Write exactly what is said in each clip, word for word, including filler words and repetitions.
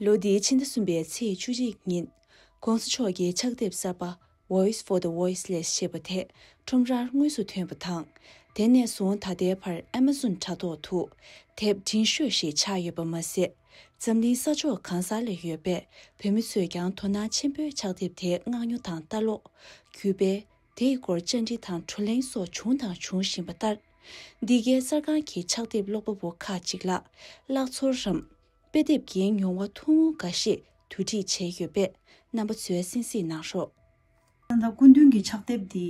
ལོ་འདིའི་ཕྱི་ཟླ་གསུམ་པའི་ཚེས་བཅུ་གཅིག་ཉིན། ༸གོང་ས་མཆོག་གི་ཕྱག་དེབ་གསར་པ་Voice for the Voiceless ཞེས་པ་དེ་ཁྲོམ་རར་དངོས་སུ་ཐོན་པ་དང་། དེ་ནས་བཟུང་ད་ལྟའི་བར་Amazon་དྲ་ཐོག་ཏུ་དེབ་འབྲིང་ཤོས་ཤིག་ཆགས་ཡོད་པ་མ་ཟད། འཛམ་གླིང་ས་ཕྱོགས་གང་ས་ལ་ཡོད་པའི་བོད་མི་ཚོས་ཀྱང་དོ་སྣང་ཆེན་པོས་ཕྱག་དེབ་དེའི་མངགས་ཉོ་དང་ལྟ་ཀློག་བརྒྱུད་སྤེལ། དེའི་སྐོར་བཅར་འདྲི་དང་བགྲོ་གླེང་སོགས་བྱུང་དང་འབྱུང་བཞིན་པ་ལྟར། འདི་གའི་གསར་ཁང་གི་ཕྱག་དེབ་ཀློག་པ་པོ་ཁག་ཅིག་ལ་བཀླགས་ཚོར་རམ། དཔེ་དེབ་ཀྱི་མྱོང་བ་ཐུང་ངུ་འགའ་ཤས་བསྡུ་སྒྲིག་བྱས་ཡོད་པས། རྣམ་པ་ཚོས་གསན་གཟིགས་གནང་རོགས། ད་ལྟ་སྐུ་མདུན་གྱི་ཕྱག་དེབ་འདི་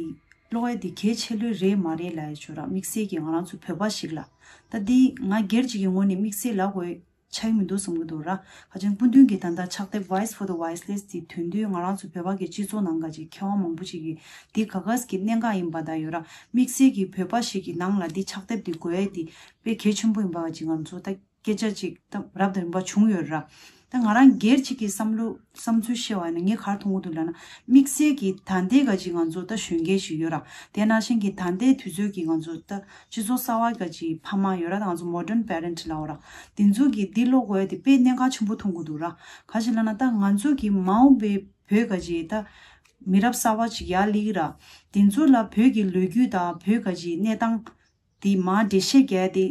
ཀློག་ཡ་འདི་གལ་ཆེ་ལོས་རེད་མ་རེད་ལབ་ཡ་ཅིག་ཡོད་ར། དམིགས་བསལ་གྱི་ང་རང་ཚོ་བོད་པ་ཞིག་ལ། ད་འདི་ང་སྒེར་གཅིག་གི་ངོས་ནས་དམིགས་བསལ་ལབ་དགོས་ཆགས་ཀྱི་མི་འདུག་བསམ་གྱི་འདུག་ར། ཁ་ཅིག་སྐུ་མདུན་གྱི་ད་ལྟ་ཕྱག་དེབ་Voice for the Voiceless་འདི་དོན་དུ་ང་རང་ཚོ་བོད་པ་གི་སྤྱི་ཚོགས་ནང་ག་ཅིག་མཁས་དབང་མང་པོ་ཅིག་གིས་འདི་ག་ག་ཟེ་གི་གནད་འགག་ཡིན་པ་ད་ཡོད་ར། དམིགས་བསལ་གྱི་བོད་པ་ཞིག་གི་ནང་ལ་འདི་ཕྱག་དེབ་འདི་དགོས་ཡ་འདི་དཔེ་གལ་ཆེན་པོ་ཡིན་པ་ག་ཅིག་ང་ཚོ་ད་སྐད་ཆ་ཅིག་ད་རབ་དང་རིམ་པ་བྱུང་ཡོད་ར། ད་ང་རང་སྒེར་གཅིག་གི་བསམ་བློ་བསམ་ཚུལ་བཤད་པ་ཡིན་ན་ངས་ག་རེ་མཐོང་གི་འདུག་ལབ་ན། དམིགས་བསལ་གྱི་ད་ལྟའི་ག་ཅིག་ང་ཚོ་ད་གཞོན་སྐྱེས་ཤིག་ཡོད་ར། དེ་ནང་བཞིན་གྱི་ད་ལྟའི་དུས་ཚོད་ཀྱི་ང་ཚོ་ད་སྤྱི་ཚོགས་གསར་བ་ག་ཅིག་ཕ་མ་ཡོད་ར། ད་ང་ཚོ་Modern Parent་ལབ་པ་ར། དེ་ཚོ་གིས་འདི་ཀློག་དགོས་ཡ་དེ་དཔེ་གནད་འགག་ཆེན་པོ་མཐོང་གི་འདུག་ར། ག་ཅིག་ལབ་ན་ད་ང་ཚོ་གི་མ་འོངས་པའི་བོད་ག་ཅིག་ད་མི་རབས་གསར་བ་ཅིག་ཡར་སླེབས་ཀྱི་ར། དེ་ཚོ་ལ་བོད་ཀྱི་ལོ་རྒྱུས་དང་བོད་ག་ཅིག་གནས་སྟངས་དེ་མར་འགྲེལ་བཤད་རྒྱག་ཡ་དེ་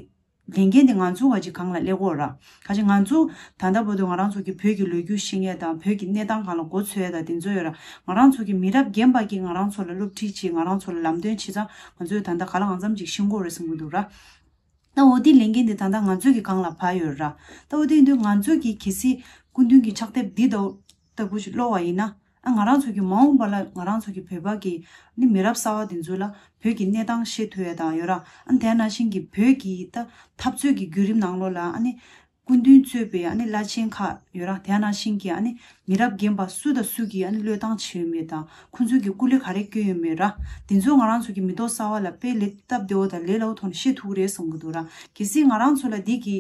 ལས་འགན་དེ་ང་ཚོ་ག་ཅིག་སྒང་ལ་སླེབས་ཀྱི་ཡོད་ར། ག་ཅིག་ང་ཚོ་ད་ལྟ་བར་དུ་ང་རང་ཚོ་གི་བོད་ཀྱི་ལོ་རྒྱུས་ཤེས་ཡ་དང་བོད་ཀྱི་གནས་སྟངས་སྒང་ལ་མགོ་འཚོས་ཡ་དང་དེ་ཚོ་ཡོད་ར། ང་རང་ཚོ་གི་མི་རབས་རྒན་པ་གིས་ང་རང་ཚོ་ལ་སློབ་ཁྲིད་བྱེད། ང་རང་ཚོ་ལ་ལམ་སྟོན་བྱེད་ཙང་ང་ཚོས་ད་ལྟ་ག་ལ་གང་འཚམ་ཅིག་ཤེས་ཀྱི་ཡོད་རེད་བསམ་གྱི་འདུག་ར། ད་འོ་དེ་ལས་འགན་དེ་ད་ལྟ་ང་ཚོ་གི་སྒང་ལ་བབས་ཡོད་ར། ད་འོ་དེ་ཡིན་དུས་ང་ཚོ་གིས་གལ་སྲིད་སྐུ་མདུན་གྱི་ཕྱག་དེབ་འདི་ལྟ་བུ་ལྟ་བུ་ཞིག་ཀློག་པ་ཡིན་ན། ཨ་ང་རང་ཚོ་གི་མ་འོངས་པ་ལ་ང་རང་ཚོ་གི་བོད་པ་གི་ནི་མི་རབས་གསར་བ་དེ་ཚོ་ལ་བོད་ཀྱི་གནས་སྟངས་ཤེས་ཐུབ་ཡ་དང་ཡོད་ར། ཨ་དེ་ནང་བཞིན་གྱི་བོད་ཀྱི་ད་འཐབ་རྩོད་ཀྱི་བརྒྱུད་རིམ་ནང་ལོགས་ལ་ཨ་ནི་སྐུ་མདུན་གཙོས་པའི་ཨ་ནི་བླ་ཆེན་ཁག་ཡོད་ར། དེ་ནང་བཞིན་གྱི་ཨ་ནི་མི་རབས་རྒན་པ་སུ་དང་སུ་གིས་ཨ་ནི་བློས་བཏང་བྱས་ཡོད་མེད་དང་ཁོང་ཚོ་གི་སྐུ་ལས་ག་རེ་བསྐྱོན་ཡོད་མེད་ར། དེ་ཚོ་ང་རང་ཚོ་གི་མི་ཐོག་གསར་བ་ལ་དཔེ་ལས་སྟབས་བདེ་བོ་དང་ལས་སླ་བོ་ཐོག་ནས་ཤེས་ཐུབ་ཀྱི་རེད་བསམ་གྱི་འདུག་ར། གལ་སྲིད་ང་རང་ཚོ་ལ་འདི་གི་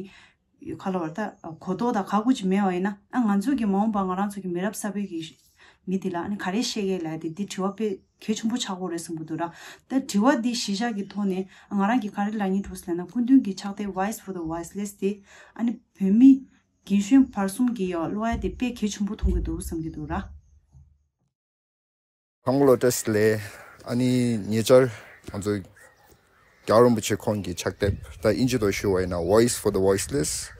ཁ་ལོ་བར་ད་གོ་རྟོགས་དང་ཁག་པོ་ཅིག་མེད་པ་ཡིན་ན། ཨ་ང་ཚོ་གི་མ་འོངས་པ་ང་རང་ཚོ་གི་མི་རབས་གསར་པའི་གི་མི་དེ་ལ་ཨ་ནི་ག་རེ་བཤད་ཀྱི་ལབ་དེ་འདི་དྲི་བ་དཔེ་གལ་ཆེན་པོ་ཆགས་ཀྱི་རེད་བསམ་གྱི་འདུག་ར། ད་དྲི་བ་འདི་གཞི་བཞག་གི་ཐོག་ནས་ཨ་ང་རང་གི་ག་རེ་ལབ་སྙིང་འདོད་ལབ་ན། སྐུ་མདུན་གྱི་ཕྱག་དེབ་Voice for the Voiceless་དེ་ཨ་ནི་བོད་མི་རྒན་གཞོན་བར་གསུམ་གྱིས་ཡང་ཀློག་ཡ་དེ་དཔེ་གལ་ཆེན་པོ་མཐོང་གི་འདུག་བསམ་གྱི་འདུག་ར། ཁོང་ལོ་ཏེས་ལེ། ཨ་ནི་ཉེ་ཆར་ང་ཚོ་རྒྱལ་བ་རིན་པོ་ཆེ་ཁོང་གི་ཕྱག་དེབ་ད་དབྱིན་ཇི་ཐོག་ཞུ་བ་ཡིན་ན། Voice for the Voiceless,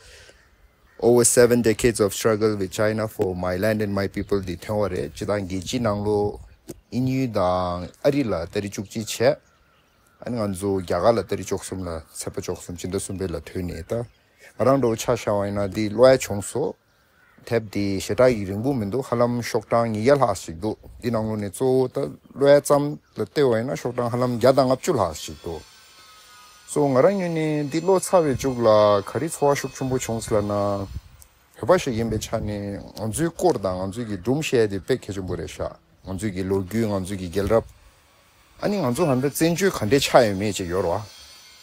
Over Seven Decades of Struggle with China for My Land and My People འདི་ཐོན་པ་རེད། སྤྱིར་བཏང་རྒྱལ་སྤྱིའི་ནང་ལོགས་དབྱིན་ཡུལ་དང་ཨ་རི་ལ་ཏ་རིག་བཅུ་གཅིག་བྱས། ཨ་ནི་ང་ཚོ་རྒྱ་གར་ལ་ཏ་རིག་བཅུ་གསུམ་ལ་ཚེས་པ་བཅུ་གསུམ་ཕྱི་ཟླ་གསུམ་པའི་ལ་ཐོན་ནས། ད་ང་རང་འདྲ་བོ་ཆ་བཞག་པ་ཡིན་ན་འདི་ཀློག་ཡ་བྱུང་སོང་། དེབ་འདི་ཞེ་དྲག་གི་རིང་པོ་མི་འདུག་ཧ་ལམ་ཤོག་གྲངས་ཉིས་བརྒྱ་ལྷག་ཞིག་འདུག་འདི་ནང་ལོགས་ནས་གཙོ་བོ་ད་ཀློག་ཡ་ཙམ་ལ་བལྟས་པ་ཡིན་ན་ཤོག་གྲངས་ཧ་ལམ་བརྒྱ་དང་ལྔ་བཅུ་ལྷག་ཞིག་འདུག་སོ་ང་རང་ངོས་ནས་འདི་ཀློག་ཚར་བའི་མཇུག་ལ་ག་རེ་ཚོར་བ་ཤུགས་ཆེན་པོ་བྱུང་ཟེར་ལབ་ན། བོད་པ་ཞིག་ཡིན་པའི་ཆ་ནས་ང་ཚོའི་སྐོར་དང་ང་ཚོའི་གི་སྒྲུང་བཤད་ཡ་དེ་དཔེ་གལ་ཆེན་པོ་རེད་ཤག་ང་ཚོའི་གི་ལོ་རྒྱུས། ང་ཚོའི་གི་རྒྱལ་རབས། ཨ་ནི་ང་ཚོ་ད་ལྟ་བཙན་བྱོལ་ག་འདྲས་ཆགས་ཡོད་མེད་ཅིག་ཡོད་རེད་བ།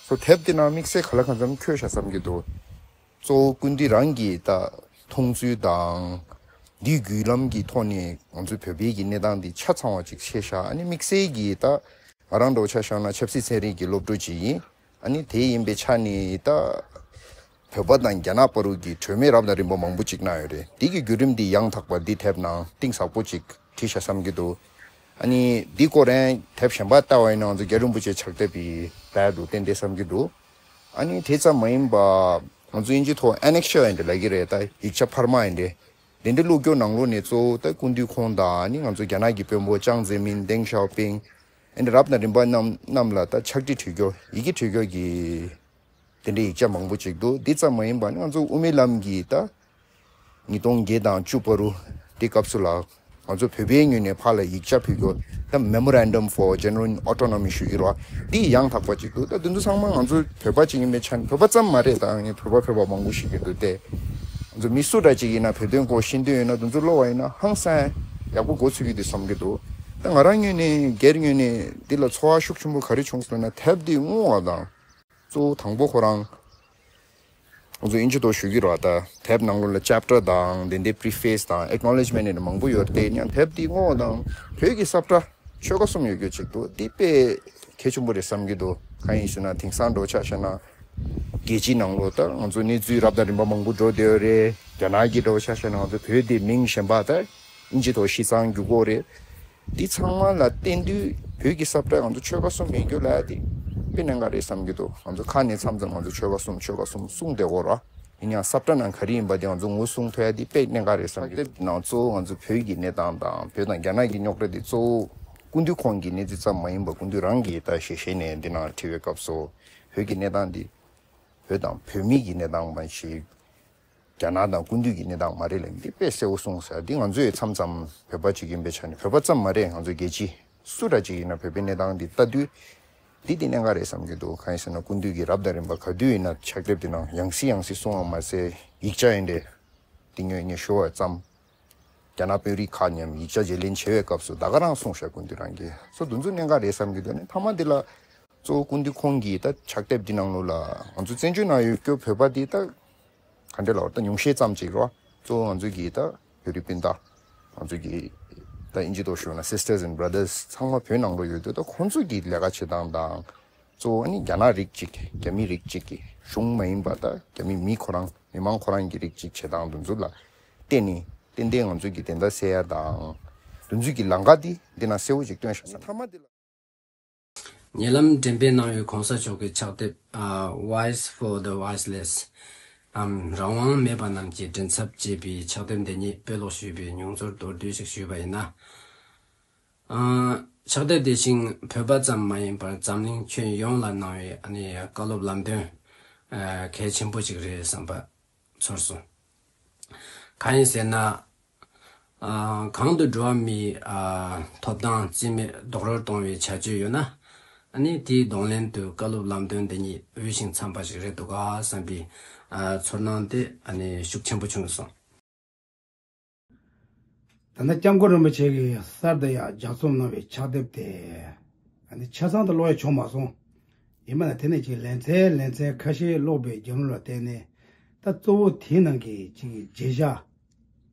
སོ་དེབ་དེ་ནང་དམིགས་བསལ་ག་ལ་གང་འཚམ་འཁྱོལ་ཤག་བསམ་གྱི་འདུག་གཙོ་བོ་སྐུ་མདུན་རང་གི་ད་མཐོང་ཚུལ་དང་། འདིའི་བརྒྱུད་ལམ་གྱི་ཐོག་ནས་ང་ཚོའི་བོད་པའི་གི་གནས་སྟངས་འདི་ཆ་ཚང་བ་ཅིག་ཤེས་ཤག་ཨ་ནི་དམིགས་བསལ་གྱི་ད་ང་རང་འདྲ་བོ་ཆ་བཞག་ན་ཆབ་སྲིད་ཚན་རིག་གི་སློབ་ཕྲུག་ཅིག་ཡིན། ཨ་ནི་དེ་ཡིན་པའི་ཆ་ནས་ད་བོད་པ་དང་རྒྱ་ནག་བར་དུ་གི་གྲོས་མོལ་རབ་དང་རིམ་པ་མང་པོ་ཅིག་གནང་ཡོད་རེད། འདི་གི་བརྒྱུད་རིམ་འདི་ཡང་དག་པ་འདི་དེབ་ནང་གཏིང་ཟབ་པོ་ཅིག་བྲིས་ཤག་བསམ་གྱི་འདུག་ཨ་ནི་འདི་སྐོར་ཡང་དེབ་གཞན་པ་ལྟ་བ་ཡིན་ན་ང་ཚོ་རྒྱལ་བ་རིན་པོ་ཆེའི་ཕྱག་དེབ་ཡི་ད་འདུག་ཏན་ཏན་བསམ་གྱི་འདུག་ཨ་ནི་དེ་ཙམ་མ་ཡིན་པ་ང་ཚོ་དབྱིན་ཇི་ཐོག་ཨེ་ནེག་ཤར་ཡིན་འདྲ་ལབ་ཀྱི་རེད། ད་ཡིག་ཆ་འཕར་མ་ཡིན་འདྲ། དེ་འདྲ་བླུགས་རྒྱུ་ནང་ལོགས་ནས་གཙོ་བོ་ད་སྐུ་མདུན་ཁོང་དང་ཨ་ནི་ང་ཚོ་རྒྱ་ནག་གི་དཔོན་པོ་ཅང་ཙེ་མིན། ཏེང་ཞའོ་ཕིང་། ཨ་ནི་རབ་དང་རིམ་པ་རྣམས་རྣམས་ལ་ད་ཕྱག་བྲིས་བྲིས་རྒྱུ། ཡི་གེ་བྲིས་རྒྱུ་གི་དེ་འདྲའི་ཡིག་ཆ་མང་པོ་ཅིག་འདུག་འདི་ཙམ་མ་ཡིན་པ་ནི་ང་ཚོ་དབུ་མའི་ལམ་གྱི་ད་ཉིས་སྟོང་བརྒྱད་དང་བཅུ་བར་དུ་དེ་སྐབས་སུ་ལ་ང་ཚོ་བོད་པའི་ངོས་ནས་ཕར་ལ་ཡིག་ཆ་ཕུལ་རྒྱུ། ད་Memorandum for Genuine Autonomy ཞུ་གི་རེད་བ། འདི་ཡང་དག་པ་ཅིག་འདུག་ད་དེ་ཚོ་ཚང་མ་ང་ཚོ་བོད་པ་ཅིག་ཡིན་པའི་ཆ་ནས། བོད་པ་ཙམ་མ་རེད། ད་ངས་བོད་པ་བོད་པ་མང་པོ་ཞིག་གི་འདུག་སྟེ། ང་ཚོ་མི་སུ་འདྲ་ཅིག་ཡིན་ན་བོད་དོན་སྐོར་ཤེས་འདོད་ཡོད་ན་དེ་ཚོ་ཀློག་པ་ཡིན་ན་ཧང་སང་ཡག་པོ་མགོ་ཚོད་ཀྱི་འདུག་བསམ་གྱི་འདུག་ད་ང་རང་ངོས་ནས་སྒེར་ངོས་ནས་འདི་ལ་ཚོར་བ་ཤུགས་ཆེན་པོ་ག་རེ་བྱུང་ཟེར་ན། དེབ་འདི་བསྔོ་བ་དང་། གཙོ་བོ་དང་པོ་ཁོ་རང་ང་ཚོ་དབྱིན་ཇི་ཐོག་ཞུ་གི་རེད་བ། ད་དེབ་ནང་ལོགས་ལ་ཅེབ་ཊར་དང་དེ་འདྲའི་preface་དང་acknowledgement་ནི་མང་པོ་ཡོད་རེད། དེ་ཡང་དེབ་འདི་བསྔོ་བ་དང་བོད་ཀྱི་ས་བཀྲ་ཆོལ་ཁ་གསུམ་ཡོད་རྒྱུ་ཅིག་འདུག་འདི་དཔེ་གལ་ཆེན་པོ་རེད་བསམ་གྱི་འདུག་གང་ཡིན་ཟེར་ན་དེང་སང་འདྲ་བོ་ཆ་བཞག་ན་ རྒྱལ་སྤྱིའི་ནང་ལོགས་ད་ང་ཚོ་གནས་ཚུལ་རབ་དང་རིམ་པ་མང་པོ་འགྲོ་བསྡད་ཡོད་རེད། རྒྱ་ནག་གི་འགྲོ་ཆ་བཞག་ན་ང་ཚོ་བོད་དེ་མིང་གཞན་པ་ད་ཨིན་ཇི་ཐོག་ཤི་ཚང་རྒྱུག་གོ་རེད། འདི་ཚང་མ་ལ་བརྟེན་དུས་བོད་ཀྱི་ས་བཀྲ་ང་ཚོ་ཆོལ་ཁ་གསུམ་ཡིན་རྒྱུ་ལ་ཡ་དེ་དཔེ་གནད་འགག་རེད་བསམ་གྱི་འདུག་ང་ཚོ་ཁ་ནས་མཚམས་མཚམས་ང་ཚོ་ཆོལ་ཁ་གསུམ་ཆོལ་ཁ་གསུམ་གསུང་བསྡད་གོ་ར། ཡིན་ཡང་ས་བཀྲ་ནང་ག་རེ་ཡིན་པ་དེ་ང་ཚོ་ངོས་བཟུང་ཐུབ་ཡ་དེ་དཔེ་གནད་འགག་རེད་བསམ་གྱི་འདུག་ནང་གཙོ་བོ་ང་ཚོ་བོད་ཀྱི་གནས་སྟངས་དང་བོད་དང་རྒྱ་ནག་གི་རྙོག་དྲ་དེ་གཙོ་བོ་སྐུ་མདུན་ཁོང་གི་གནས་ཚུལ་ཙམ་མ་ཡིན་པར་སྐུ་མདུན་རང་གིས་ད་ཞལ་བཞེས་ནས་འདི་ནང་དྲི་བའི་སྐབས་སུ་བོད་ཀྱི་གནས་སྟངས་འདི་བོད་དང་བོད་མི་གི་གནས་སྟངས་མ་ཞིག་རྒྱ་ནག་དང་སྐུ་མདུན་གྱི་གནས་སྟངས་མ་རེད་ལབ་འདི་དཔེ་གསལ་བོ་གསུངས་ཟེར། འདི་ང་ཚོས་མཚམས་མཚམས་བོད་པ་ཅིག་ཡིན་པའི་ཆ་ནས་བོད་པ་ཙམ་མ་རེད། ང་ཚོ་རྒྱལ་སྤྱི་སུ་འདྲ་ཅིག་ཡིན་ན་བོད་པའི་གནས་སྟངས་འདི་ལྟ་དུས་འདི་འདི་གནད་འགག་རེད་བསམ་གྱི་འདུག་གང་ཡིན་ཟེར་ན་སྐུ་མདུན་གྱིས་རབ་དང་རིམ་པ་ག་དུས་ཡིན་ན་ཕྱག་དེབ་འདི་ནང་ཡང་སེ་ཡང་སེ་གསུངས་པ་མ་ཟད་ཡིག་ཆ་ཡིན་རེད། འདི་ཉོས་ཉོས་ཤོར་བ་ཙམ། རྒྱ་ནག་དཔོན་རིགས་ཁག་མཉམ་ཡིག་ཆ་བརྗེ་ལེན་བྱེད་པའི་སྐབས་སུ་ད་ག་རང་གསུངས་ཤག་སྐུ་མདུན་རང་གིས་སོ་འདི་ཚོ་གནད་འགག་རེད་བསམ་གྱི་འདུག་ནི་མཐའ་མ་འདི་ལ་གཙོ་བོ་སྐུ་མདུན་ཁོང་གིས་ད་ཕྱག་དེབ་འདི་ནང་ལོགས་ལ་ང་ཚོ་བཙན་བྱོལ་ནང་ཡོད་སྐྱོ་བོད་པ་འདི་ད་ག་འདྲ་ལབ་ད་ཉུང་ཤས་ཙམ་ཅིག་རོ། གཙོ་བོ་ང་ཚོ་གི་ད་བོད་རིགས་སྤུན་ཟླ་ང་ཚོ་གི་ད་ཨིན་ཇི་ཐོག་ཞུས་ན་sisters and brothers ཚང་མ་བོད་ནང་ལོགས་ཡོད་དུས་ད་ཁོང་ཚོ་གི་ལས་ཀ་བྱེད་སྟངས་དང་གཙོ་བོ་ཨ་ནི་རྒྱ་ནག་རིགས་གཅིག་རྒྱ་མི་རིགས་གཅིག་གི་གཞུང་མ་ཡིན་པ་ད་རྒྱ་མི་མི་ཁོ་རང་མི་མང་ཁོ་རང་གི་རིགས་གཅིག་བྱེད་སྟངས་འདི་ཚོ་ལ་བརྟེན་ནས་ཏན་ཏན་ང་ཚོ་གི་བདེན་མཐའ་གསལ་ཡ་དང་འདི་ཚོ་གི་ལམ་ཁ་འདི་འདི་ན་གསལ་བོ་ཅིག་སྟོན་ཤག་བསམ། ཉེ་ལམ་འགྲེམས་སྤེལ་གནང་བའི་གོང་ས་མཆོག་གི་ཕྱག་དེབ་ཨ་Voice for the Voiceless འམ་རང་དབང་མེད་པ་རྣམས་ཀྱི་མགྲིན་ཚབ་ཅེས་པའི་ཕྱག་དེབ་འདི་ཉིད་དཔེ་ཀློག་ཞུས་པའི་མྱོང་ཚོར་མདོར་བསྡུས་ཤིག་ཞུས་པ་ཡིན་ན། ཨ་ཕྱག་དེབ་དེ་བཞིན་བོད་པ་ཙམ་མ་ཡིན་པར་འཛམ་གླིང་ཁྱོན་ཡོངས་ལ་གནང་བའི་ཨ་ནི་བཀའ་སློབ་ལམ་སྟོན་ཨ་གལ་ཆེན་པོ་ཞིག་རེད་བསམ་པ་ཚོར་སོང་། གང་ཡིན་ཟེར་ན། ཨ་གང་དུ་འགྲོ་བ་མིའི་ཨ་ཐོབ་ཐང་རྩིས་མེད་རྡོག་རོལ་གཏོང་བའི་བྱ་སྤྱོད་ཡོད་ན། ཨ་ནི་དེའི་གདོང་ལེན་དུ་བཀའ་སློབ་ལམ་སྟོན་འདི་ཉིད་འོས་ཤིང་འཚམས་པ་ཞིག་རེད་འདུག་ག་བསམ་པའི་ཨ་ཚོར་སྣང་དེ་ཨ་ནི་ཤུགས་ཆེན་པོ་བྱུང་སོང་། ད་ལྟ་སྐྱབས་མགོན་རིན་པོ་ཆེ་གིས་གསར་དུ་ཡང་ལྗགས་རྩོམ་གནང་བའི་ཕྱག་དེབ་དེ་ཨ་ནི་ཆ་ཚང་དུ་ཀློག་ཡ་བྱུང་མ་སོང་། ཡིན་པ་ན་དེ་ནས་ཅིག་ལེ་ཚན་ལེ་ཚན་ཁ་ཤས་ཀློག་པའི་བརྒྱུད་རིམ་ལ་བརྟེན་ནས་ད་གཙོ་བོ་དེའི་ནང་གི་ཅིག་བརྗོད་བྱ་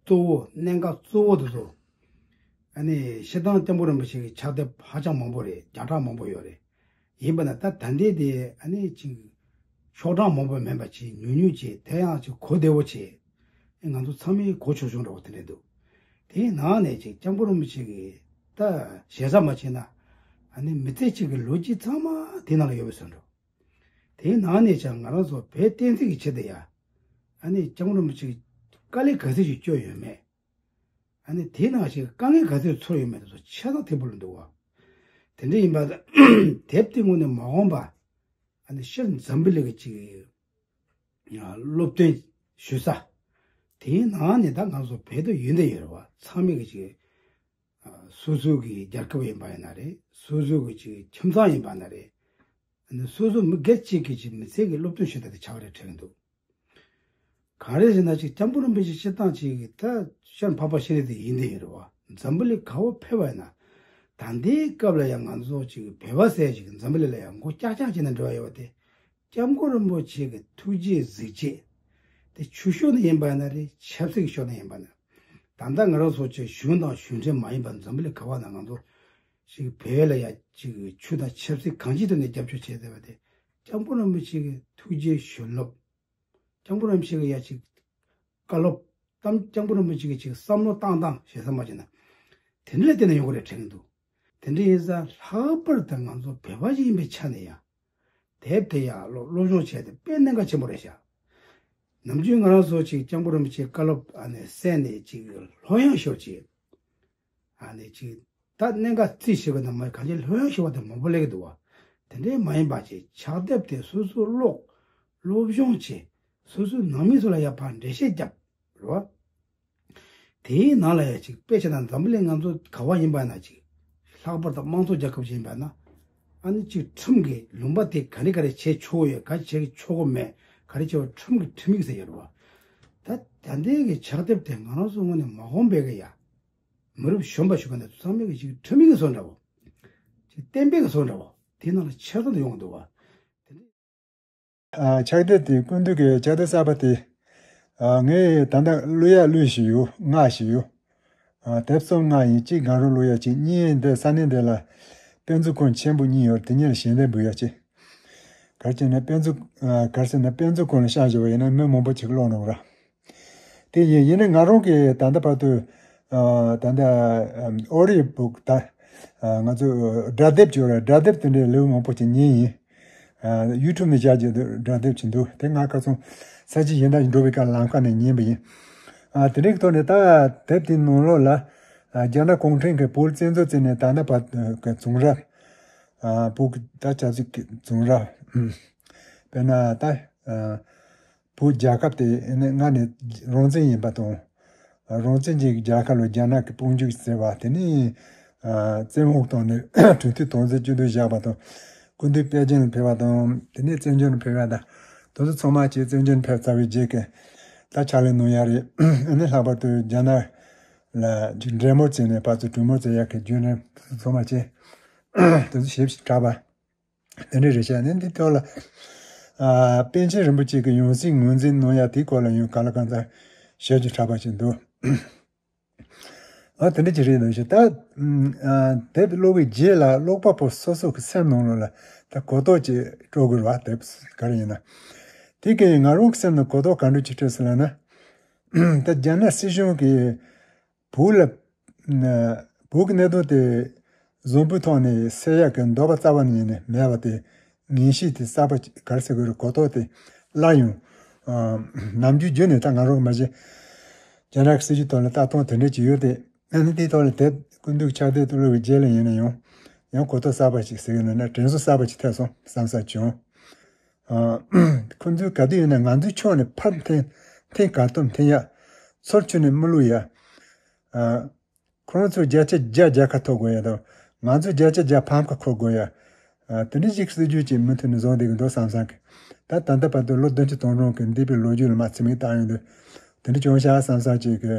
གཙོ་བོ་གནད་འགག་གཙོ་བོ་དེ་ཚོ་ཨ་ནི་སྤྱིར་བཏང་སྐྱབས་མགོན་རིན་པོ་ཆེ་གི་ཕྱག་དེབ་ཧ་ཅང་མང་པོ་རེད། བརྒྱ་ཕྲག་མང་པོ་ཡོད་རེད། ཡིན་པ་ན་ད་ད་ལྟའི་དེ་ཨ་ནི་ཅིག་ཤོག་གྲངས་མང་པོ་མིན་པ་ཅིག་ཉུང་ཉུང་ཅིག་དེ་ཡང་ཅིག་གོ་བདེ་བོ་ཅིག་ང་ཚོ་ཚང་མས་གོ་ཆོག་ཆོག་འདྲ་བོ་དེ་འདྲ་འདུག་དེའི་ནང་ནས་ཅིག་སྐྱབས་མགོན་རིན་པོ་ཆེ་གི་ད་ཞེ་ས་མ་བྱས་ན་ཨ་ནི་མི་ཚེ་གཅིག་གི་ལོ་རྒྱུས་ཚང་མ་དེའི་ནང་ལ་ཡོད་པའི་བཟོ་འདྲ། དེའི་ནང་ནས་ཀྱང་ང་རང་ཚོ་བོད་བསྟན་སྲིད་ཀྱི་ཆེད་དུ་ཡ་ཨ་ནི་སྐྱབས་མགོན་རིན་པོ་ཆེ་གི་དཀའ་ལས་ག་ཚོད་ཅིག་བསྐྱོན་ཡོད་མེད། ཨ་ནི་དེའི་ནང་བཞིན་དཀའ་ངལ་ག་ཚོད་ཚོར་ཡོད་མེད་དེ་ཚོ་ཆ་ཚང་ཐིག་པོ་ལ་འདུག་བ། དེ་འདྲ་ཡིན་པ་དེབ་དེ་དངོས་གནས་མ་འོངས་པ་ཨ་ནི་སྤྱིར་འཛམ་བུ་གླིང་གི་ཅིག་སློབ་སྟོན་ཞུ་ས་དེའི་ནང་ནས་ད་ང་ཚོ་བོད་དུ་ཡོད་འདི་ཡོད་རེད་བ། ཚང་མས་གི་ཅིག་སོ་སོ་གི་རྒྱལ་ཁབ་ཡིན་པ་ཡིན་ན་རེད། སོ་སོ་གི་ཅིག་ཁྱིམ་ཚང་ཡིན་པ་ན་རེད། ཨ་ནི་སོ་སོ་མི་སྒེར་གཅིག་གི་ཅིག་མི་ཚེ་གི་སློབ་སྟོན་ཞུ་ས་དེ་ཆགས་རེད་དྲན་འདུག་ག་རེ་ཟེར་ན་ཅིག་སྐྱབས་མགོན་རིན་པོ་ཆེ་སྤྱིར་བཏང་ཅིག་ད་ཤར་འཕགས་པ་ཤེས་རིག་དེ་ཡིན་དེ་ཡིན་རེད་བ། འཛམ་བུ་གླིང་ག་བ་ཕེབས་པ་ཡིན་ན་ད་ལྟའི་སྐབས་ལ་ཡང་ང་ཚོ་ཅིག་བོད་པ་ཟེར་ཅིག་འཛམ་བུ་གླིང་ལ་ཡང་མགོ་ཀྱག་ཀྱག་བྱས་ནས་འགྲོ་བ་ཡོད་པ་དེ་སྐྱབས་མགོན་རིན་པོ་ཆེ་གི་ཐུགས་རྗེ་གཟིགས་རྗེས་དེ་ཆོས་ཕྱོགས་ནས་ཡིན་པ་ཡིན་ན་རེད། ཆབ་སྲིད་ཀྱི་ཕྱོགས་ནས་ཡིན་པ་ན་ད་ལྟ་ང་རང་ཚོ་ཅིག་གཞུང་དང་གཞུང་འབྲེལ་མ་ཡིན་པ་འཛམ་བུ་གླིང་ག་བ་ན་ང་ཚོ་ཅིག་བོད་ལ་ཡང་ཅིག་ཆོས་དང་ཆབ་སྲིད་གང་ཅིའི་ཐོག་ནས་རྒྱབ་སྐྱོར་བྱས་བསྡད་པ་དེ་སྐྱབས་མགོན་རིན་པོ་ཆེ་གི་ཐུགས་རྗེའི་བྱིན་རླབས། སྐྱབས་མགོན་རིན་པོ་ཆེ་གི་ཡ་ཅིག་བཀའ་སློབ་གཏམ། སྐྱབས་མགོན་རིན་པོ་ཆེ་གི་ཅིག་བསམ་བློ་བཏང་སྟངས་ཞེ་ས་མ་བྱས་ན་དེ་འདྲ་ལ་བརྟེན་ནས་ཡོང་གི་རེད་དྲན་གྱི་འདུག་དེ་འདྲ་ཡིན་ཙང་ལྷག་པར་དུ་ང་ཚོ་བོད་པ་ཞིག་ཡིན་པའི་ཆ་ནས་ཡང་དེབ་དེ་ཡང་སློབ་སློབ་སྦྱོང་བྱས་ཏེ་དཔེ་གནད་འགག་ཆེན་པོ་རེད་ཤག་ནམ་རྒྱུན་ང་རང་ཚོ་ཅིག་སྐྱབས་མགོན་རིན་པོ་ཆེའི་བཀའ་སློབ་ཨ་ནི་གསན་ནས་ཅིག་ལྷོད་ཡངས་ཤོར་ཅིག་ཨ་ནི་ཅིག་ད་གནད་འགག་རྩིས་ཞིག་གི་ནང་མ་གང་ཅི་ལྷོད་ཡངས་ཤོར་བ་དེ་མང་པོ་སླེབས་ཀྱི་འདུག་བ། དེ་འདྲའི་མ་ཡིན་པ་ཅིག་ཕྱག་དེབ་དེ་སོ་སོ་ཀློག་སློབ་སྦྱོང་བྱེད། སོ་སོའི་ནང་མི་ཚོ་ལ་ཡང་ཕར་འགྲེལ་བཤད་རྒྱབ་རེད་བ། དེའི་ནང་ལ་ཡང་ཅིག་དཔེ་བྱས་ན་འཛམ་བུ་གླིང་ང་ཚོ་ག་བ་ཡིན་པ་ན་ཅིག་ལྷག་པར་དུ་དམངས་གཙོ་རྒྱལ་ཁབ་ཅིག་ཡིན་པ་ན་ཨ་ནི་ཅིག་ཁྲིམས་ཀྱི་ལུང་པ་དེ་ག་རེ་ག་རེ་བྱེད་ཆོག་ཡོད་ག་བྱེད་ཆོག་གི་མེད་ག་རེ་བྱེད་པ་ཁྲིམས་ཀྱི་ཁྲིམས་ཡིག་ཟེར་ཡོད་རེད་བ། ད་ད་ལྟའི་གི་ཕྱག་དེབ་དེ་ང་རང་ཚོ་ངོས་ནས་མ་འོངས་པའི་གི་ཡ། མི་རབས་གཞོན་པ་ཞིག་ག་ནས་ཚང་མས་ཀྱི་ཅིག་ཁྲིམས་ཡིག་བཟོ་འདྲ་བོ། ཅིག་གཏན་འབེབས་བཟོ་འདྲ་བོ། དེ་ནང་ལ་ཆ་ཚང་དུ་ཡོང་གི་འདུག་བ། དེ་འདྲ། ཨ་ཕྱག་དེབ་དེ་སྐུ་མདུན་གྱི་ཕྱག་དེབ་གསར་པ་དེ། ཨ་ངས་ད་ལྟ་བླུག་ཡ་བླུགས་བཞིན་ཡོད། ལྔ་བཞིན་ཡོད། ཨ་དེབ་གསུམ་ལྔ་ཡིན། གཅིག་གང་རུང་བླུག་ཡ་གཅིག་གཉིས་འདི་ས་གནས་འདི་ལ་དཔེ་མཛོད་ཁང་ཆེན་པོ་གཉིས་ཡོད། དེ་གཉིས་ལ་ཞལ་འདེབས་འབུལ་ཡ་གཅིག་ག་རེ་བྱས་ན་དཔེ་མཛོད། ཨ། ག་རེ་ཟེར་ན་དཔེ་མཛོད་ཁང་ལ་བཞག་བཞག་པ་ཡིན་ན་མི་མང་པོ་ཅིག་ཀློག་འགྲོ་གི་རེད། དེ་ཡིན་ཡིན་ནའི་ང་རང་གིས་ད་ལྟ་བར་དུ། ཨ། ད་ལྟ་ཨོ་ཌིའོ་བུག་ད། ཨ། ང་ཚོ་སྒྲ་དེབ་ཅིག་ཡོད་རེད། སྒྲ་དེབ་དེ་འདྲའི་ལེའུ་མང་པོ་ཅིག་ཉན་ཡིན། ཨ། ཡུ་ཊུབ་ནས་བཞག་རྒྱུ་འདུག་སྒྲ་དེབ་ཅིག་འདུག་དེ་ང་ཁ་སང་ས་ཆ་གཞན་དག་འགྲོ་བའི་སྐབས་ལམ་ཁ་ནས་ཉན་པ་ཡིན། ཨ། དེ་འདྲའི་ཐོག་ནས་ད་དེབ་དེའི་ནང་ལོགས་ལ། ཨ། རྒྱ་ནག་གུང་ཁྲན་གྱིས་བོད་བཙན་འཛུལ་བྱས་ནས་ད་ལྟ་བར་གྱི་བྱུང་རབས། ཨ། བོད་ཀྱི་ད་ཆབ་སྲིད་ཀྱི་བྱུང་རབས། དཔེར་ན་ད། ཨ། བོད་རྒྱལ་ཁབ་དེ་ནི་སྔར་ནས་རང་བཙན་ཡིན་པ་དང་། རང་བཙན་གྱི་རྒྱལ་ཁབ་ལ་རྒྱ་ནག་གིས་དཔུང་འཇུག་བྱས་པ་དེ་ནི། ཨ། བཙན་འོག་བཏང་ནས་གྲོས་མཐུན་དམ་འཛིན་བྱེད་དུ་བཞག་པ་དང་། སྐུ་མདུན་པེ་ཅིང་ལ་ཕེབས་པ་དང་། དེ་ནས་བཙན་བྱོལ་ལ་ཕེབས་པ་དང་། དེ་ཚོ་ཚང་མ་བྱས་བཙན་བྱོལ་ལ་ཕེབས་ཚར་བའི་རྗེས་ཀྱི་ད་ཕྱག་ལས་གནང་ཡ་རེད། ཨ་ནི་ལྷག་པར་དུ་རྒྱ་ནག་ལ་ཅིག་འབྲེལ་མོལ་བྱས་ནས་ཕར་ཚུར་གྲོས་མོལ་བྱེད་ཡ་གི་བརྒྱུད་རིམ་དེ་ཚོ་ཚང་མ་བྱས། དེ་ཚོ་ཞིབ་ཞིབ་གྲགས་པ། དེ་འདྲ་རེད་ཤག་ནི་འདི་ཐོག་ལ། ཨ། པཎ་ཆེན་རིན་པོ་ཆེ་གི་ཡང་སྲིད་ངོས་འཛིན་གནང་ཡ་དེའི་སྐོར་ལ་ཡང་གང་ལ་གང་འཚམ་བཤད་རྒྱུ་གྲགས་པ་ཞིག་འདུག་ཨ། དེ་འདྲ་ཅིག་རེད་འདུག་ཤག་ད། ཨ། དེབ་ཀློག་པའི་རྗེས་ལ་ཀློག་པ་པོ་སོ་སོ་གི་སེམས་ནང་ལོགས་ལ་ད་གོ་རྟོགས་ཅིག་སྤྲོད་དགོས་རེད་བ། དེབ་ག་རེ་ཡིན་ན། དེ་གིས་ང་རང་གི་སེམས་ནང་གོ་རྟོགས་ག་འདྲ་ཅིག་སྤྲད་སོང་ལབ་ན། ད་རྒྱ་ནག་སྲིད་གཞུང་གིས་བོད་ལ། ཨ། བོད་ཀྱི་གནད་དོན་དེ་བཟང་པོའི་ཐོག་ནས་སེལ་ཡག་གི་འདོད་པ་རྩ་བ་ནས་ནི་མེད་པ་དེ། ངེས་ཤེས་དེ་གསར་པ་ཅིག་ག་རེ་ཟེར་དགོས་རེད། གོ་རྟོགས་དེ་སླར་ཡང་། ཨ། ནམ་རྒྱུན་རྒྱུན་ནས་ད་ང་རང་མ་གཞི་རྒྱ་ནག་གི་སྲིད་ཇུས་ཐོག་ལ་ལྟ་སྟངས་དེ་འདྲ་ཅིག་ཡོད་དེ། ཨ་ནི་དེའི་ཐོག་ལ་དེབ་སྐུ་མདུན་གྱི་ཕྱག་དེབ་དེ་ཀློག་པའི་རྗེས་ལ་ཡིན་ན་ཡང་། ཡང་གོ་རྟོགས་གསར་པ་ཅིག་ཟེར་གྱི་ཡོད་ན་དྲན་གསོ་གསར་པ་ཅིག་ཐེབས་སོང་བསམ་ས་བྱུང་། ཨ། ཁོང་ཚོས་ག་དུས་ཡིན་ན་ང་ཚོའི་ཕྱོགས་ནས་ཕར་འཐེན། འཐེན་ག་ཐུབ་འཐེན་ཡ། ཚུར་ཁྱོན་ནས་མི་བླུག་ཡ། ཨ། ཁོང་ཚོས་བརྒྱ་ཆ་བརྒྱ་རྒྱལ་ཁ་ཐོབ་དགོས་ཡ་དང་། ང་ཚོས་བརྒྱ་ཆ་བརྒྱ་ཕམ་ཁ་འཁུར་དགོས་ཡ། ཨ། དེ་འདྲ་ཞིག་སྲིད་ཇུས་ཅིག་མུ་མཐུད་ནས་བཟུང་བསྡད་ཀྱི་འདུག་བསམ་བསམ་གི། ད་ད་ལྟ་བར་དུ་ལོ་བདུན་ཅུ་དོན་གྲངས་ཀྱི་འདས་པའི་ལོ་རྒྱུས་ལ་མར་ཚེ་མིག་བལྟ་ཡོང་དུས། དེ་འདྲ་བྱུང་ཤག་བསམ་བསམ་ཅིག་གི།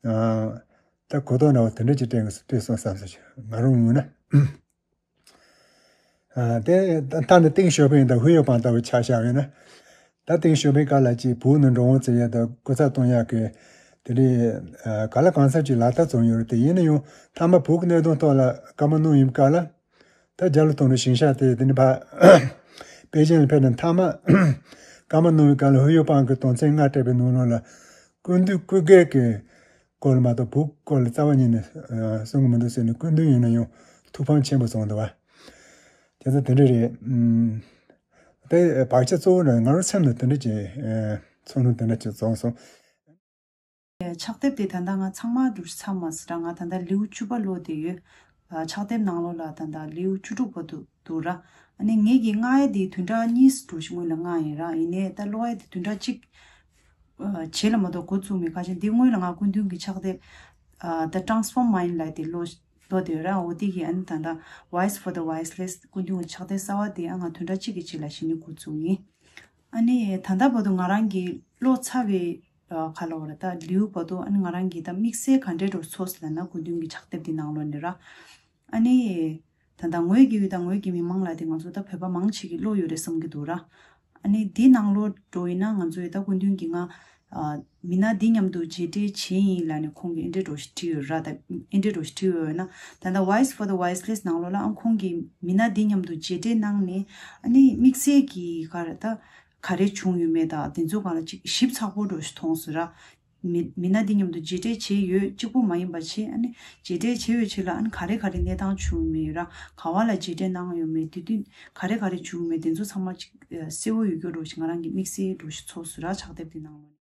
ཨ། ད་གོ་རྟོགས་འདྲ་བོ་དེ་འདྲ་ཅིག་སྤྲད་སྤྲད་སོང་བསམ་བསམ་ཅིག་ང་རང་ངོས་ན། ཨ། དེ་ད་ནི་ཏེང་ཞའོ་ཕིང་དང་ཧུའུ་ཡའོ་པང་ལྟ་བུ་ཆ་བཞག་ཡོད་ན། ད་ཏེང་ཞའོ་ཕིང་སྐབས་ལ་ཅིག་བོད་ནང་འགྲོ་འོང་བྱེད་ཡ་དང་སྐུ་ཚབ་གཏོང་ཡ་གི་དེ་འདྲའི། ཨ། གང་ལ་གང་འཚམ་ཅིག་ལག་བསྟར་བྱུང་ཡོད་རེད་དེ། ཡིན་ན་ཡང་མཐའ་མ་བོད་ཀྱི་གནད་དོན་ཐོག་ལ་བཀའ་མོལ་གནང་ཡོང་སྐབས་ལ། ད་རྒྱ་ལོ་དོན་གྲུབ་ཞིང་གཤེགས་དེ་དེ་ནི་ཕ། པེ་ཅིང་ལ་ཕེབས་ནས་མཐའ་མ་བཀའ་མོལ་གནང་བའི་སྐབས་ལ་ཧུའུ་ཡའོ་པང་གི་དོན་ཚན་ལྔ་སྤྲད་པའི་ནང་ལོགས་ལ། སྐུ་མདུན་སྐུ་སྒེར་གྱི་སྐོར་ལ་མ་གཏོགས་བོད་སྐོར་ལ་རྩ་བ་ཉིད་ནས། ཨ། གསུང་གི་མི་འདུག་ཟེར་ནས། སྐུ་མདུན་ཡིན་ན་ཡང་ཐུགས་ཕམ་ཆེན་པོ་བྱུང་འདུག་བ། དེ་ཚོ་དེ་འདྲ་རེད། ཨུམ། དེ་བག་ཆགས་གཙོ་བོ་ནི་ང་རང་སེམས་ནང་དེ་འདྲ་ཅིག་ཨ། ཚོར་སྣང་དེ་འདྲ་ཅིག་བྱུང་སོང་། ཕྱག་དེབ་དེ་ད་ལྟ་ང་ཚང་མ་འགྲོ་ཚར་མ་ཟིན་ར། ང་ད་ལྟ་ལེའུ་བཅུ་པ་ཀློག་བསྡད་ཡོད། ཨ། ཕྱག་དེབ་ནང་ལོགས་ལ་ད་ལྟ་ལེའུ་བཅུ་དྲུག་པ་འདུག་འདུག་ར། ཨ་ནི་ངེད་ཀྱིས་མངགས་ཡ་དེ་བདུན་ཕྲག་གཉིས་འགྲོ་ཞིག་སྔོན་ལ་མངགས་ཡིན་ར། ཡིན་ནའི་ད་ཀློག་ཡ་དེ་བདུན་ཕྲག་གཅིག་ཨ། རྗེས་ལ་མ་གཏོགས་འགོ་བཙུགས་མེད། ཁ་ཆེ་འདི་སྔོན་ལ་ང་སྐུ་མདུན་གྱི་ཕྱག་དེབ། ཨ། The Transformed Mind ལབ་དེ་ཀློག་ཀློག་བསྡད་ཡོད་ར། འོ་དེ་གི་ཨ་ནི་ད་ལྟ་Voice for the Voiceless སྐུ་མདུན་གྱི་ཕྱག་དེབ་གསར་བ་དེ་ཨ་ང་བདུན་ཕྲག་གཅིག་གི་རྗེས་ལ་གཞི་ནས་འགོ་བཙུགས་ཡིན། ཨ་ནི་ད་ལྟ་བར་དུ་ང་རང་གིས་ཀློག་ཚར་བའི། ཨ། ག་ལབ་དགོས་རེད། ད་ལེའུ་བར་དུ་ཨ་ནི་ང་རང་གིས་ད་དམིགས་བསལ་ག་འདྲས་འདྲ་བོ་ཚོར་སོང་ལབ་ན། སྐུ་མདུན་གྱི་ཕྱག་དེབ་འདི་ནང་ལོགས་ནས་ར། ཨ་ནི་ད་ལྟ་ངོས་ཀྱི་ཡུལ་དང་ངོས་ཀྱི་མི་མང་ལབ་དེ་ང་ཚོ་ད་བོད་པ་མང་ཆེ་གིས་ཀློག་ཡོད་རེད་བསམ་གྱི་འདུག་ར། ཨ་ནི་འདི་ནང་ལོགས་འགྲོ་ཡིན་ན་ང་ཚོ་ཡི་ད་སྐུ་མདུན་གྱིས་ང་། ཨ། མི་སྣ་འདི་མཉམ་དུ་རྗེས་འབྲེལ་བྱས་ཡིན་ལབ་ནས་ཁོང་གིས་ཨེ་འདྲས་འདྲ་བོ་ཞིག་བྲིས་ཡོད་ར། ད་ཨེ་འདྲས་འདྲ་བོ་ཞིག་བྲིས་ཡོད་ན། ད་ལྟ་Voice for the Voiceless ནང་ལོགས་ལ་ཨ་ཁོང་གིས་མི་སྣ་འདི་མཉམ་དུ་རྗེས་འབྲེལ་གནང་ནས། ཨ་ནི་དམིགས་བསལ་གྱི་ག་རེ་ད། ག་རེ་བྱུང་ཡོད་མེད་དང་དེ་ཚོ་སྒང་ལ་ཅིག་ཞིབ་ཚགས་པོ་འདྲ་བོ་ཞིག་མཐོང་སོང་ར། མི་མི་སྣ་འདི་མཉམ་དུ་རྗེས་འབྲེལ་བྱས་ཡོད། གཅིག་པོ་མ་ཡིན་པ་བྱས། ཨ་ནི་རྗེས་འབྲེལ་བྱས་ཡོད་ཕྱིར་ལ་ཨ་ནི་ག་རེ་ག་རེ་གནས་སྟངས་བྱུང་ཡོད་མེད་ཡོད་ར། ག་བ་ལ་རྗེས་འབྲེལ་གནང་ཡོད་མེད། དེ་དུས་ག་རེ་ག་རེ་བྱུང་ཡོད་མེད། དེ་ཚོ་ཚང་མ་ཅིག་གསལ་བོ་ཡོད་རྒྱུ་འདྲ་བོ་ཞིག་ང་རང་གིས་དམིགས་བསལ་འདྲ་བོ་ཞིག་ཚོར་སོང་ར། ཕྱག་དེབ་འདི་ནང་ལོགས་ནས།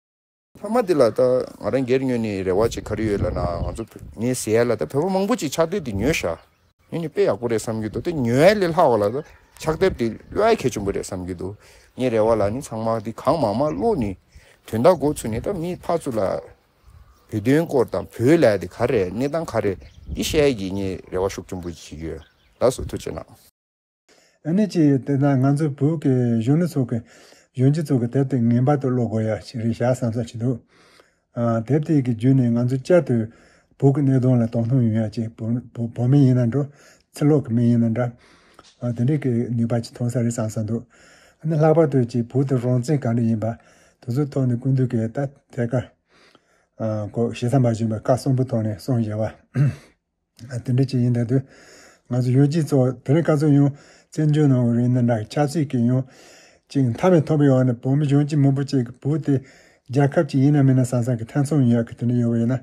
མཐའ་མ་འདི་ལ་ད་ང་རང་སྒེར་ངོས་ནས་རེ་བ་ཅིག་ག་རེ་ཡོད་ལབ་ན། ང་ཚོ་ངས་ཟེར་ཡ་ལ་ད་བོད་པ་མང་པོ་ཅིག་ཕྱག་དེབ་འདི་ཉོས་ཤག་ཉོས་ནས་དཔེ་ཡག་པོ་རེད་བསམ་གྱི་འདུག་དེ་ཉོ་ཡ་ལས་ལྷག་པ་ལ་ད་ཕྱག་དེབ་དེ་ཀློག་ཡ་གལ་ཆེན་པོ་རེད་བསམ་གྱི་འདུག་ངའི་རེ་བ་ལ་ནི་ཚང་མ་དེ་གང་མང་མང་ཀློག་ནས་དོན་དག་མགོ་ཚོས་ནས། ད་མི་ཕར་ཚུར་ལ་བོད་དོན་སྐོར་དང་བོད་ལ་དེ་ག་རེ་གནས་སྟངས་ག་རེ་འདི་བཤད་ཡ་གི་ངས་རེ་བ་ཤུགས་ཆེན་པོ་བྱེད་ཀྱི་ཡོད། ལགས་སོ། ཐུགས་རྗེ་གནང་། ཨ་ནི་ཅིག་དེ་ན་ང་ཚོ་བོད་ཀྱི་གཞོན་ནུ་ཚོ་གི་གཞོན་སྐྱེས་ཚོ་གི་དེབ་དེ་ངེས་པར་དུ་ཀློག་དགོས་ཡ་ཞིག་རེད་ཤག་བསམ་བསམ་བྱེད་འདུག་ཨ། དེབ་དེ་གི་བརྒྱུད་ནས་ང་ཚོ་བསྐྱར་དུ་བོད་ཀྱི་གནད་དོན་ལ་དོ་སྣང་ཡོང་ཡ་ཅིག་བོད་བོད་བོད་མི་ཡིན་ན་འདྲ། ཕྱི་ལོགས་ཀྱི་མི་ཡིན་ན་འདྲ། ཨ། དེ་འདྲའི་གི་ནུས་པ་ཅིག་ཐོན་ས་རེད་བསམ་བསམ་འདུག་ཨ་ནི་ལྷག་པར་དུ་ཅིག་བོད་དེ་རང་བཙན་ག་འདྲ་ཡིན་པ་དེ་ཚོའི་ཐོག་ནས་སྐུ་མདུན་གྱིས་ད་ཐད་ཀར། ཨ། ཁོ་ཞེ་ས་མ་བྱུང་བའི་བཀའ་གསོན་པོའི་ཐོག་ནས་གསུངས་བཞག་པ། ཨ། དེ་འདྲ་ཅིག་ཡིན་ད་དུས་ང་ཚོ་ཡོད་ཅིག་ཚོ་དེ་རིང་ཁ་སང་ཡང་ བཙན་བྱོལ་ནང་རེད་ན་འདྲ་ཆབ་སྲིད་ཀྱི་ཡང་ཅིག་མཐའ་མའི་ཐོག་པའི་འོག་ནས་བོད་མི་གཞོན་སྐྱེས་མང་པོ་ཅིག་གི་བོད་དེ་རྒྱལ་ཁབ་ཅིག་ཡིན་ན་མིན་ན་བསམ་བསམ་གྱི་ཐེ་ཚོམ་ཡོད་ཀྱི་དེ་འདྲ་ཡོད་པ་ཡིན་ན་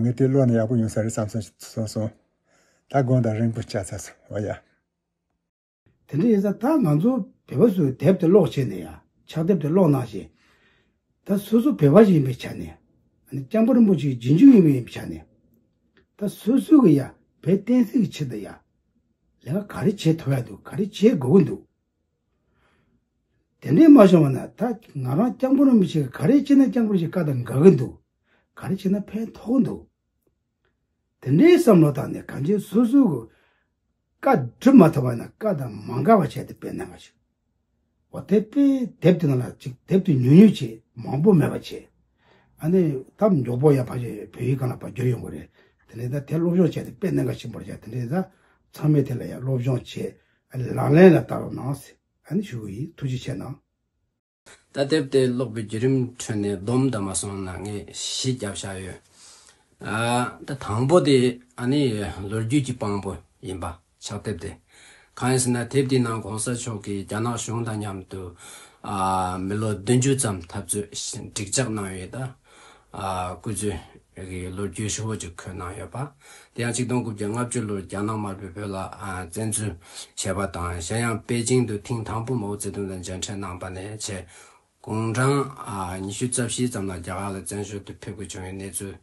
ངས་དེ་ཀློག་ན་ཡག་པོ་ཡོང་ས་རེད་བསམ་བསམ་སོང་སོང་། ད་དགོངས་དག་རིང་པོ་བྱས་ཚར་སོང་། འོ་ཡ། དེ་འདྲ་ཡིན་ཙང་ད་ང་ཚོ་བོད་པ་ཚོས་དེབ་དེ་ཀློག་བྱས་ནས་ཡ་ཕྱག་དེབ་དེ་ཀློག་གནང་བྱས། ད་སོ་སོ་བོད་པ་ཞིག་ཡིན་པའི་ཆ་ནས། ཨ་ནི་སྐྱབས་མགོན་རིན་པོ་ཆེའི་རྗེས་འཇུག་ཡིན་པའི་ཆ་ནས། ད་སོ་སོ་གི་ཡ་བོད་བསྟན་སྲིད་ཀྱི་ཆེད་དུ་ཡ་ལས་ཀ་ག་རེ་བྱེད་ཐུབ་ཡ་འདུག་ག་རེ་བྱེད་དགོས་ཀྱི་འདུག་དེ་འདྲས་མ་བྱུང་བ་ན་ད་ང་རང་སྐྱབས་མགོན་རིན་པོ་ཆེ་ག་རེ་བྱས་ན་སྐྱབས་མགོན་རིན་པོ་ཆེ་བཀའ་དང་འགལ་གྱི་འདུག་ག་རེ་བྱས་ན་ཕན་ཐོགས་ཀྱི་འདུག་དེ་འདྲའི་བསམ་བློ་བཏང་ནས་གང་ཅི་སོ་སོ་གི་བཀའ་སྒྲུབ་མ་ཐུབ་པ་ན་བཀའ་དང་མ་འགལ་བ་བྱས་ཏེ་དཔེ་གནང་བ་ཞིག་འོ་དེ་དཔེ་དེབ་དེ་ནང་ལ་ཅིག་དེབ་དེ་ཉུང་ཉུང་བྱས་མང་པོ་མེད་པ་བྱས། ཨ་ནི་ད་མགྱོགས་པོ་ཡང་ཕ་གི་བོད་ཡིག་སྒང་ལ་ཕར་བསྒྱུར་ཡོང་གི་རེད། དེ་ནས་ད་དེ་སློབ་སྦྱོང་བྱས་ཏེ་དཔེ་གནད་འགག་ཆེན་པོ་རེད། དེ་འདྲའི་ད་ཚང་མས་དེ་ལ་ཡང་སློབ་སྦྱོང་བྱས། ཨ་ནི་ལག་ལེན་ལ་བསྟར་རོགས་གནང་ཟེར་ཨ་ནི་ཞུ་གི་ཡིན། ཐུགས་རྗེ་ཆེ་གནང་། ད་དེབ་དེ་ཀློག་པའི་བརྒྱུད་རིམ་ཁྲོད་ནས་སྡོམ་དང་མ་སོང་ན་ངས་གཞི་བརྒྱབ་བཞག་ཡོད། ཨ་ད་དང་པོ་དེ་ཨ་ནི་ལོ་རྒྱུས་ཀྱི་དཔང་པོ་ཡིན་པ་ཕྱག་དེབ་དེ། གང་ཡིན་ཟེར་ན་དེབ་དེའི་ནང་གོང་ས་མཆོག་གིས་རྒྱ་ནག་གཞུང་དང་མཉམ་དུ་ཨ་མི་ལོ་བདུན་ཅུ་ཙམ་འཐབ་རྩོད་འགྲིག་འཇགས་གནང་ཡོད་ད། ཨ་སྐུ་ཚེ་གི་ལོ་རྒྱུས་ཧྲིལ་པོ་ཅིག་འཁོད་གནང་ཡོད་པ། དེ་ཡང་ཆིག་སྟོང་དགུ་བརྒྱ་ལྔ་བཅུ་ལོར་རྒྱ་ནག་དམར་པོས་བོད་ལ་ཨ་བཙན་འཛུལ་བྱས་པ་དང་། གཞན་ཡང་པེ་ཅིང་དུ་ཐེངས་དང་པོ་མའོ་ཙེ་ཏུང་དང་མཇལ་འཕྲད་གནང་པ་ནས་བྱས། དགུང་གྲངས་ཨ་ཉི་ཤུ་རྩ་བཞི་ཙམ་ལ་རྒྱ་གར་ལ་བཙན་བྱོལ་དུ་ཕེབས་དགོས་བྱུང་བའི་གནས་ཚུལ།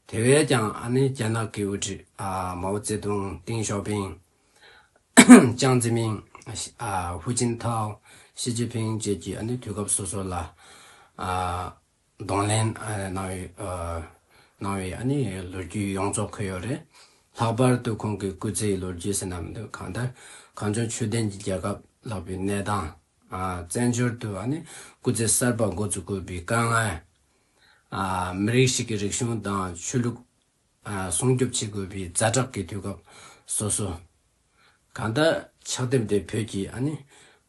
དེ་བས་ཀྱང་ཨ་ནི་རྒྱ་ནག་གི་དབུ་ཁྲིད་ཨ་མའོ་ཙེ་ཏུང་། ཏེང་ཞའོ་ཕིང་། ཅང་ཙེ་མིང་། ཨ་ཧུའུ་ཅིན་ཐའོ། ཞི་ཅིན་ཕིང་བཅས་ཀྱིས་ཨ་ནི་དུས་སྐབས་སོ་སོ་ལ་ཨ་གདོང་ལེན་ཨ་གནང་བའི་ཨ་གནང་བའི་ཨ་ནི་ལོ་རྒྱུས་ཡོངས་རྫོགས་འཁོད་ཡོད་རེད། ལྷག་པར་དུ་ཁོང་གི་སྐུ་ཚེའི་ལོ་རྒྱུས་ཟེར་ན་མི་འདུག་གང་ལྟར་གངས་ལྗོངས་ཆོས་ལྡན་གྱི་རྒྱལ་ཁབ་ལགས་པའི་གནས་སྟངས། ཨ་བཙན་བྱོལ་དུ་ཨ་ནི་སྐུ་ཚེ་གསར་པ་འགོ་བཙུགས་དགོས་པའི་དཀའ་ངལ། ཨ་མི་རིགས་ཤིག་གི་རིག་གཞུང་དང་ཆོས་ལུགས་ཨ་སྲུང་སྐྱོབ་བྱེད་དགོས་པའི་ཛ་དྲག་གི་དུས་སྐབས་སོ་སོ། གང་ལྟར་ཕྱག་དེབ་འདི་བོད་ཀྱི་ཨ་ནི་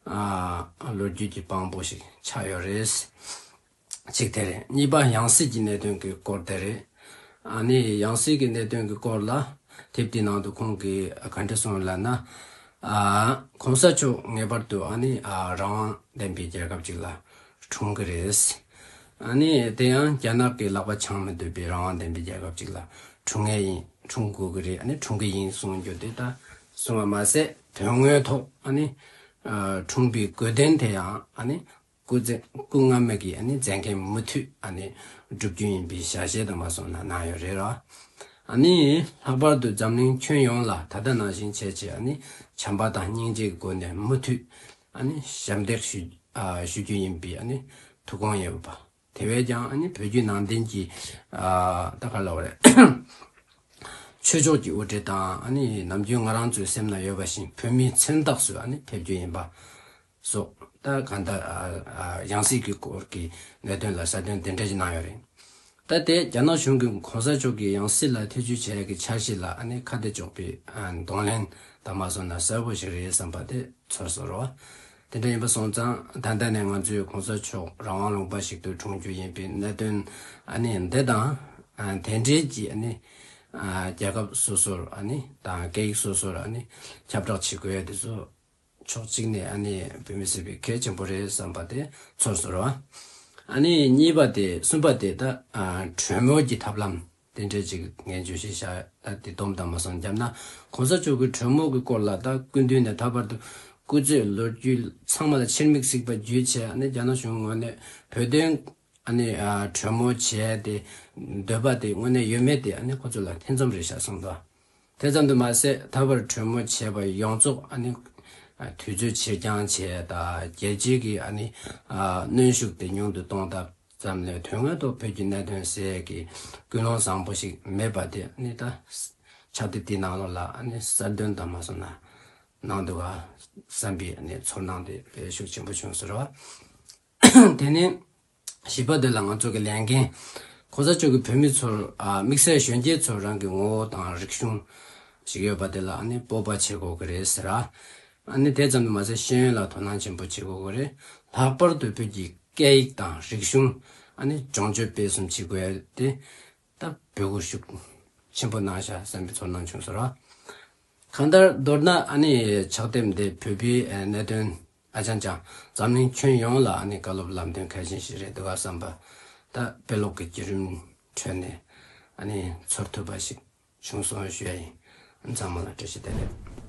ཨ་ལོ་རྒྱུས་ཀྱི་དཔང་པོ་ཞིག་ཆགས་ཡོད་རེད། གཅིག་དེ་རེད། གཉིས་པ་ཡང་སྲིད་ཀྱི་གནད་དོན་གྱི་སྐོར་དེ་རེད། ཨ་ནི་ཡང་སྲིད་ཀྱི་གནད་དོན་གྱི་སྐོར་ལ་དེབ་དེའི་ནང་དུ་ཁོང་གིས་ག་འདྲ་གསུངས་ལབ་ན། ཨ་གོང་ས་མཆོག་ངེས་པར་དུ་ཨ་ནི་ཨ་རང་དབང་ལྡན་པའི་རྒྱལ་ཁབ་ཅིག་ལ་འཁྲུངས་ཀྱི་རེད། ཨ་ནི་དེ་ཡང་རྒྱ་ནག་གི་ལག་པ་འཆང་མི་འདོད་པའི་རང་དབང་ལྡན་པའི་རྒྱལ་ཁབ་ཅིག་ལ་འཁྲུངས་ངེས་ཡིན། འཁྲུངས་དགོས་ཀྱི་རེད། ཨ་ནི་འཁྲུངས་ཀྱི་ཡིན་གསུང་རྒྱུ་དེ་ལྟ་གསུང་བ་མ་ཟད། དོན་དངོས་ཐོག་ཨ་ནི་ཨ་འཁྲུངས་པའི་དགོས་དོན་དེ་ཡང་ཨ་ནི་སྐུ་ཚེ་སྐུ་སྔ་མ་གི་ཨ་ནི་མཛད་འགན་མུ་མཐུད་ཨ་ནི་བསྒྲུབ་རྒྱུ་ཡིན་པའི་ཞལ་བཞེས་དང་མ་སོང་ན་གནང་ཡོད་རེད་ར། ཨ་ནི་ལྷག་པར་དུ་འཛམ་གླིང་ཁྱོན་ཡོངས་ལ་ད་ལྟ་ནང་བཞིན་བྱས་བྱས་ཨ་ནི་བྱམས་པ་དང་སྙིང་རྗེའི་སྒོ་ནས་མུ་མཐུད་ཨ་ནི་ཞབས་འདེགས་ཞུ་ཨ་ཞུ་རྒྱུ་ཡིན་པའི་ཨ་ནི་ཐུགས་དགོངས་ཡོད་པ། དེ་བས་ཀྱང་ཨ་ནི་བོད་བརྒྱུད་ནང་བསྟན་གྱི་ཨ་ད་ག་ལབ་དགོས་རེད། ཆོས་ཕྱོགས་ཀྱི་དབུ་ཁྲིད་དང་ཨ་ནི་ནམ་རྒྱུན་ང་རང་ཚོའི་སེམས་ན་ཡོད་པ་བཞིན་བོད་མིའི་མཚན་རྟགས་སུ་ཨ་ནི་ཕེབས་རྒྱུ་ཡིན་པ་སོགས། ད་གང་ལྟར་ཨ་ཨ་ཡང་སྲིད་ཀྱི་སྐོར་གྱི་གནད་དོན་ལ་གསལ་སྟོན་དེ་འདྲ་ཞིག་གནང་ཡོད་རེད། ད་དེ་རྒྱ་ནག་གཞུང་གིས་གོང་ས་མཆོག་གི་ཡང་སྲིད་ལ་ཐེ་བྱུས་བྱེད་ཡག་གི་འཆར་གཞི་ལ་ཨ་ནི་ཁ་གཏད་གཅོག་པའི་ཨ་གདོང་ལེན་དང་མ་སོང་ན་གསལ་པོ་ཞིག་རེད་བསམ་པ་དེ་ཚོར་སོང་རོ། དེ་འདྲ་ཡིན་པ་སོང་ཙང་ད་ལྟ་ནས་ང་ཚོས་གོང་ས་མཆོག་རང་དབང་ལུང་པ་ཞིག་ཏུ་འཁྲུངས་རྒྱུ་ཡིན་པའི་གནད་དོན་ཨ་ནི་འདི་དང་། ཨ་དེ་འབྲེལ་གྱི་ཨ་ནི་ཨ་རྒྱལ་ཁབ་སོ་སོར་ཨ་ནི་དང་སྐད་ཡིག་སོ་སོར་ཨ་ནི་ཁྱབ་བསྒྲགས་བྱེད་དགོས་ཡ་དེ་ཚོ་ཕྱོགས་གཅིག་ནས་ཨ་ནི་བོད་མི་སེར་བའི་གལ་ཆེན་པོ་རེད་བསམ་པ་དེ་ཚོར་སོང་རོ། ཨ་ནི་གཉིས་པ་དེ་གསུམ་པ་དེ་ད་ཨ་གྲོས་མོལ་གྱི་ཐབས་ལམ་དེ་འདྲ་ཅིག་ངས་བརྗོད་གཞི་བཞག་ད་དེ་སྡོམ་དང་མ་སོང་བརྒྱབ་ན། གོང་ས་མཆོག་གི་གྲོས་མོལ་གྱི་སྐོར་ལ་ད་སྐུ་མདུན་ནས་ད་བར་དུ་སྐུ་ཚེའི་ལོ་རྒྱུས་ཚང་མ་ལ་ཕྱིར་མིག་གཟིགས་པ་བརྒྱུད་བྱས་ཨ་ནི་རྒྱ་ནག་གཞུང་ངོས་ནས་བོད་དོན་ཨ་ནི་ཨ་གྲོས་མོལ་བྱས་ཏེ་འདོད་པ་དེ་དངོས་གནས་ཡོད་མེད་དེ་ཨ་ནི་ཁོ་ཚོ་ལ་ཐེ་ཚོམ་རེད་ཤག་གསུངས་འདུག་དེ་ཙམ་དུ་མ་ཟད་ད་བར་གྲོས་མོལ་བྱས་པ་ཡོངས་རྫོགས་ཨ་ནི་ཨ་དུས་ཚོད་ཕྱིར་འགྱངས་བྱས་དང་རྒྱལ་སྤྱིའི་གི་ཨ་ནི་ཨ་གནོན་ཤུགས་དེ་ཉུང་དུ་གཏོང་ཐབས་ཙམ་ལས་དོན་དངོས་ཐོག་བོད་ཀྱི་གནད་དོན་སེལ་ཡས་ཀྱི་ཀུན་སློང་བཟང་པོ་ཞིག་མེད་པ་དེ་ཨ་ནི་ད་ཕྱག་དེབ་དེའི་ནང་ལོགས་ལ་ཨ་ནི་གསལ་སྟོན་དང་མ་སོང་ན་གནང་འདུག་ག་བསམ་པའི་ཨ་ནི་ཚོར་སྣང་དེ་དཔེ་ཤུགས་ཆེན་པོ་བྱུང་ཟེར་བ། དེ་ནས་བཞི་པ་དེ་ལ་ང་ཚོ་གི་ལས་འགན། གོང་ས་མཆོག་གིས་བོད་མི་ཚོར་ཨ་དམིགས་བསལ་གཞོན་སྐྱེས་ཚོར་རང་གི་ངོ་བོ་དང་རིག་གཞུང་ཞིག་ཡོད་པ་དེ་ལ་ཨ་ནི་སྤོབས་པ་བྱེད་དགོས་ཀྱི་རེད་ཟེར་ར། ཨ་ནི་དེ་ཙམ་དུ་མ་ཟད་ཤེས་ཡོན་ལ་དོ་སྣང་ཆེན་པོ་བྱེད་དགོས་ཀྱི་རེད། ལྷག་པར་དུ་བོད་ཀྱི་སྐད་ཡིག་དང་རིག་གཞུང་ཨ་ནི་སྦྱོང་སྤྱོད་སྤེལ་གསུམ་བྱེད་དགོས་ཡ་དེ་ད་འབོད་སྐུལ་ཤུགས་ཆེན་པོ་གནང་ཤག་བསམ་པའི་ཚོར་སྣང་བྱུང་ཟེར་ར། གང་ལྟར་མདོར་ན་ཨ་ནི་ཕྱག་དེབ་འདི་བོད་པའི་ཨ་གནད་དོན་ཨ་ཅང་ཅང་འཛམ་གླིང་ཁྱོན་ཡོངས་ལ་ཨ་ནི་བཀའ་སློབ་ལམ་སྟོན་གལ་ཆེན་ཞིག་རེད་འདུག་ག་བསམ་པ། ད་དཔེ་ཀློག་གི་བརྒྱུད་རིམ་ཁྲོད་ནས་ཨ་ནི་ཚོར་ཐུབ་པ་ཞིག་བྱུང་སོང་ཞུ་ཡ་ཡིན། ཚང་མ་ལ་བཀྲ་ཤིས་བདེ་ལེགས།